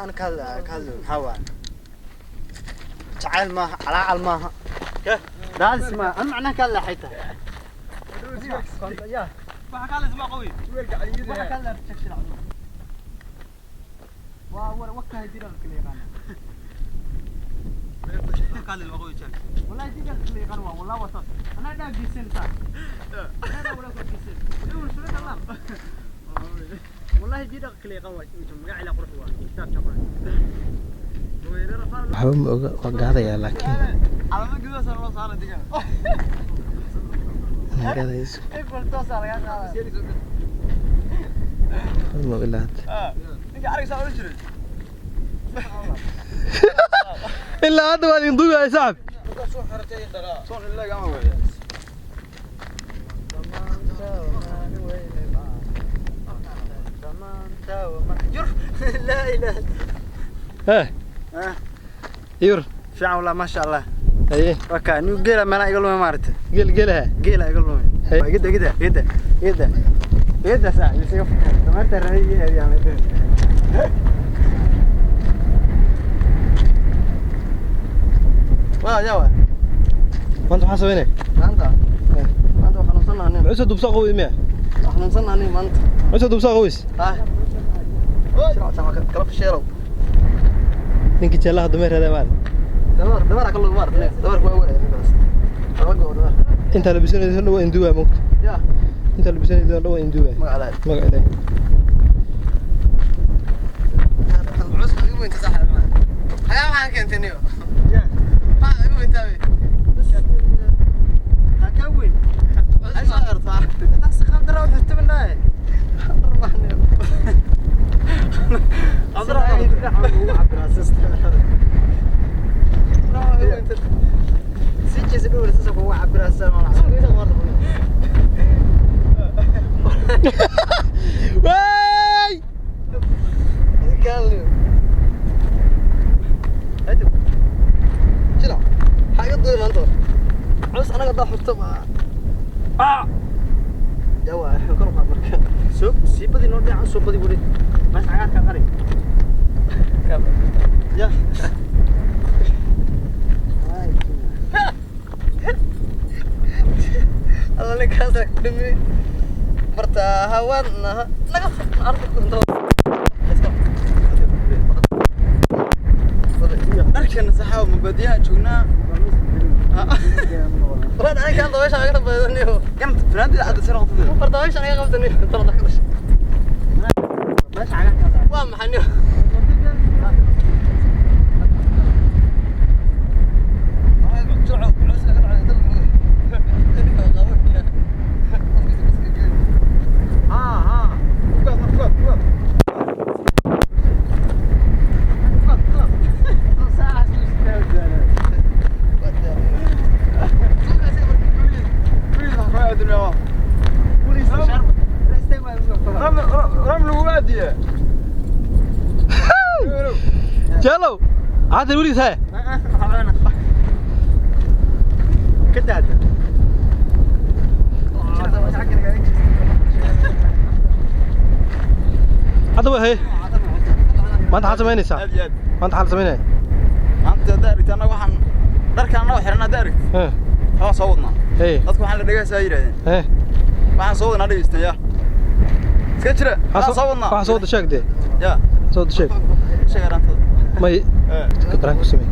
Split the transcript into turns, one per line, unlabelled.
أنا كهذا كهذا حوان تعال ما على على ما لازم أنا معناه كلا حيته
ما كان لازم قوي
ما كان لا بتشكل عظم ووقتها يدير الكليغان
كان لازم قوي
والله يدير الكليغان والله وصل أنا دا جيسن تا أنا ولا جيسن الله والله يدير الكليغان وجمع على قرحوا كتاب تقرأ
Waxba ma oga, waa gaadayaa laakiin inaan gaadayso waxba ma oga ilaa hadda. Ilaa hadda waa idin duugaya saaxib.
لا إله
Hee yur
fiican wallah maasha allah
haye
waka nigu geela meelaa iga lumay maaragtay
geel geelaha
geela iga lumay
Hey.
Waa igida igida igida igida igida saa isiga dameerta rabay iyo aadiyaan la dhihi waa yawa
maanta maxaa sameynaya
maanta maanta waa xanuunsanahay nin
muxuu soo dubsaa qabow miya
waa xanuunsanahay nin maanta
muxuu soo dubsaa qabows
ah kala fasheelow
ninkii jeellaha dameer raadaya maarag
dameer dameer ka lugu maaragtay dameerku waa weyn ninkaas laba goo dameer
intaa labisanayso dhan waa induugaa moogta
ya
intaa labisanayso dhan waa induugaa
magaca lahayd
magac ilaahay Wey!
Dharkeena saxaawa mabadiyaha joognaa ganta fanaanada cadda sare qabtay
Jeelow hadda weligiis hee hadda waa haye maanta maxaad samaynaysaa
aad iyo aad
maanta maxaa la samaynaya
maanta haddaa aragti annaga waxaan dharkaan annaga xiran haddaa aragti
Hee
waxbaan soo wadnaa
haye
dadku waxaan la dhegeysaa yidhahdeen
hee
waxaan soo wadnaa dhegeystan ya iska jira waxaan soo wadnaa
waxaa soo wada sheeg dee
ya
soo wada sheeg
sheeg araantada
may
Eh.
daraan ku samey